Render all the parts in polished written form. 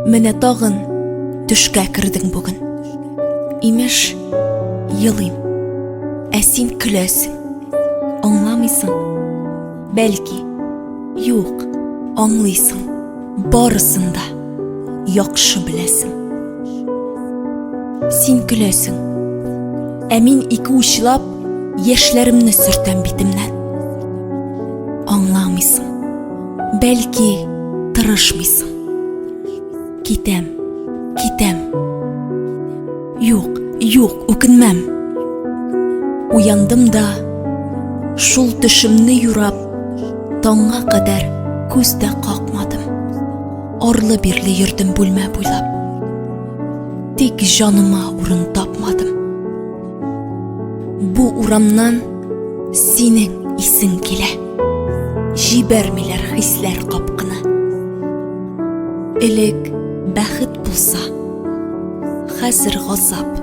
Менә тагын төшкә кердең бүген. Имеш, елыйм. Ә син көләсең. Аңламыйсың. Бәлки, юк, аңлыйсың. Барысын да яхшы беләсең. Син көләсең. Ә мин ике учлап яшьләремне сөртәм битемнән. Аңламыйсың. Бәлки, тырышмыйсың. Китәм, китәм. Юк, юк, үкенмәм. Уяндым да, шул төшемне юрап, таңга кадәр күз дә какмадым. Арлы-бирле йөрдем бүлмә буйлап. Тик җаныма урын тапмадым. Бу урамнан синең исең килә. Җибәрмиләр хисләр капкыны. Элек бәхет булса, хәзер газап.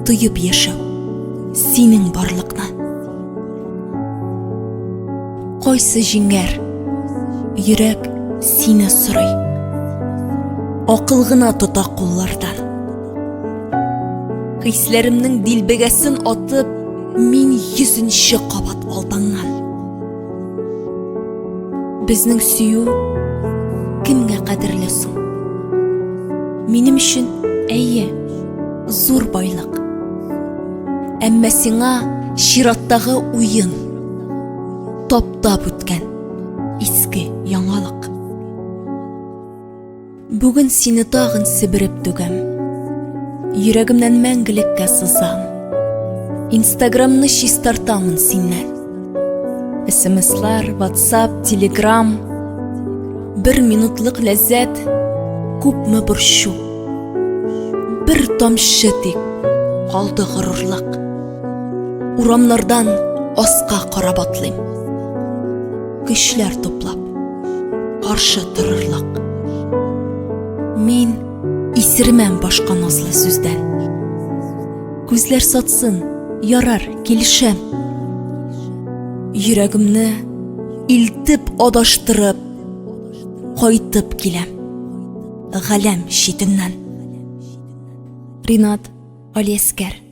Тоеп яшәү синең барлыкны. Кайсы җиңәр? Йөрәк сине сорый. Акыл гына тота куллардан. Хисләремнең дилбегәсен атып, мин йөзенче кабат алданган. Безнең сөю кемгә кадерле соң? Минем өчен, әйе, зур байлык. Әмма сиңа чираттагы уен таптап үткән иске яңалык. Бүген сине тагын себереп түгәм. Йөрәгемнән мәңгелеккә сызам. Инстаграмны чистартамын синнән. СМСлар, WhatsApp, Telegram. Бер минутлык ләззәт, күпме борчу. Бер тамчы тик калды горурлык. Урамнардан аска карап атлыйм. Көчләр туплап каршы торырлык. Мин исермәм башка назлы сүздән. Күзләр сатсын, ярар, килешәм. Йөрәгемне илтеп адаштырып, кайтып киләм. Галәм читеннән. Ринат Алиәскәр.